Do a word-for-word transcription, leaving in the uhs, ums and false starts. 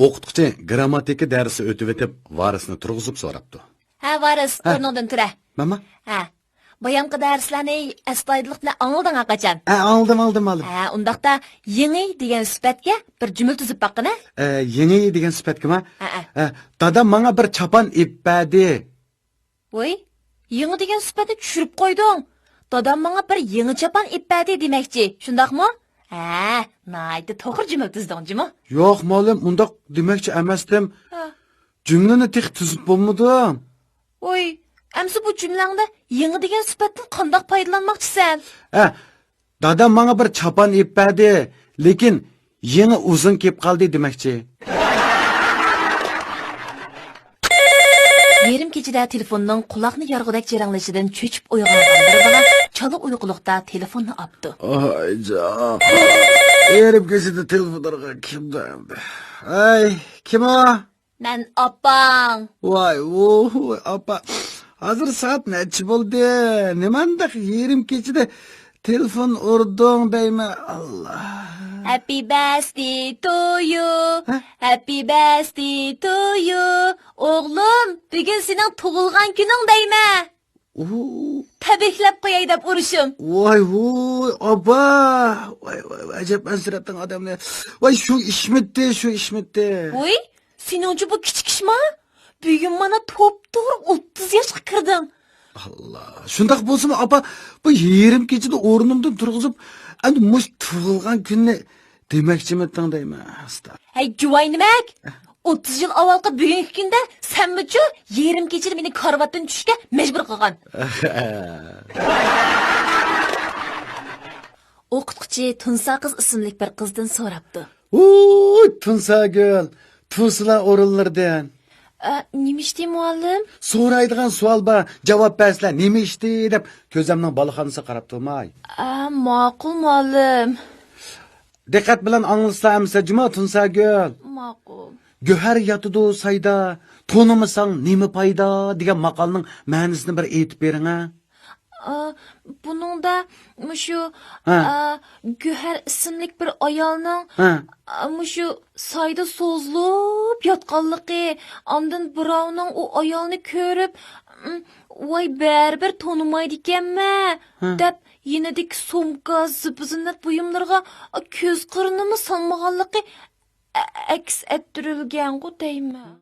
ئوقۇتقۇچى گىرامماتىكا دەرسى ئۆتۈۋېتىپ، ۋارىسنى تۇرغۇزۇپ سوراپتۇ. ھە، ۋارىس، ھە. ئورنۇڭدىن تۇرە. مەنمۇ؟ ھە. بايامقى دەرسلەرنى ئەستايىدىللىق بىلەن ئاڭلىدىڭ ھەقىچان؟ ھە، ئاڭلىدىم، ئاڭلىدىم، ئاڭلىدىم. ھە، ئۇنداقتا يېڭى دېگەن سۈپەتكە بىر جۈملە تۈزۈپ باققىنە. ئە، يېڭى دېگەن سۈپەتكىما؟ ھە، ھە. ئە، دادام ماڭا بىر چاپان ئېلىپ بەردى. ۋوي، يېڭى دېگەن سۈپەتنى چۈشۈرۈپ قويدۇڭ. دادام ماڭا بىر يېڭى چاپان ئېلىپ بەردى دېمەكچى، شۇنداقمۇ؟ ھە، ناھايىتى توغرا جۈملە تۈزدۈڭ جۇمۇ. ياق، مۇئەللىم، ئۇنداق دېمەكچى ئەمەستىم. ھە. جۈملىنى تېخى تۈزۈپ بولمىدىم. ۋوي، ئەمسە بۇ جۈملەڭدە يېڭى دېگەن سۈپەتتىن قانداق پايدىلانماقچىسەن؟ ھە، دادام ماڭا بىر چاپان ئېلىپ بەردى، لېكىن يېڭى ئۇزۇن كېلىپ قالدى دېمەكچى. يېرىم كېچىدە تېلېفوننىڭ قۇلاقنى يارغۇدەك جىرىڭلىشىدىن چۆچۈپ ئويغانغان بىر بالا چالا ئۇيقۇلۇقتا تېلېفوننى ئاپتۇ. ئايجان. يېرىم كېچىدە تېلېفون ئۇرغان كىمدۇ ئەمدى؟ ھەي، كىم ئۇ؟ مەن ئاپاڭ. ۋاي، ۋوي، ئاپا. ھازىر سائەت نەچچە بولدى؟ نېمانداق يېرىم كېچىدە تېلېفون ئۇردۇڭ دەيمەن، ئاللا. Happy birthday to you. ھە؟ Happy birthday to you. ئوغلۇم، بۈگۈن سېنىڭ تۇغۇلغان كۈنۈڭ دەيمەن. ئۇ. تەبرىكلەپ قوياي دەپ ئۇرۇشۇم. ۋاي، ۋوي، ئاپا. ۋاي، ۋاي، ۋاي، ئەجەب ئەنسىرەتتىڭ ئادەمنى. ۋاي، شۇ ئىشمىتتى، شۇ ئىشمىتتى. ۋوي، سېنىڭچە بۇ كىچىك ئىشما؟ بۈگۈن مانا توپتوغرا ئوتتۇز ياشقا كىردىڭ. ئاللا، شۇنداق بولسىمۇ، ئاپا، بۇ يېرىم كېچىدە ئورنۇمدىن تۇرغۇزۇپ، ئەمدى مۇشۇ تۇغۇلغان كۈننى دېمەكچىمىتىڭ دەيمەن، ئاستا. ھەي، جۇۋاي نېمەك! ئوتتۇز يىل ئاۋۋالقى بۈگۈنكى كۈندە سەنمۇچۇ يېرىم كېچىدە مېنى كارىۋاتتىن چۈشۈشكە مەجبۇر قىلغان. ئوقۇتقۇچى تۇنسا قىز ئىسىملىك بىر قىزدىن سوراپتۇ. ۋوي، تۇنساگۈل، تۇرسىلا ئورۇنلىرىدىن. ئە، نېمە ئىشتى، مۇئەللىم؟ سورايدىغان سوئال بار، جاۋاب بەرسىلە، نېمە ئىشتى دەپ كۆزەمنىڭ بالاخانىسىغا قاراپ تۇرماي. ئە، ماقۇل، مۇئەللىم. دىققەت بىلەن ئاڭلىسىلا ئەمسە جۇمۇ، تۇنساگۈل. ماقۇل. گۆھەر ياتىدۇ سايدا، تونۇمىساڭ نېمە پايدا دېگەن ماقالنىڭ مەنىسىنى بىر ئېيتىپ بېرىڭە. ئا، بۇنىڭدا مۇشۇ، ھە. ئا، گۆھەر ئىسىملىك بىر ئايالنىڭ، ھە. ئا، مۇشۇ سايدا سوزۇلۇپ ياتقانلىقى، ئاندىن بىراۋنىڭ ئۇ ئايالنى كۆرۈپ، «م، ۋاي، بەرىبىر تونۇمايدىكەنمەن» ھە. دەپ، يېنىدىكى سومكا، زىبۇ-زىننەت بۇيۇملىرىغا كۆز قىرىنىمۇ سالمىغانلىقى ئە-، ئەكس ئەتتۈرۈلگەنغۇ دەيمەن.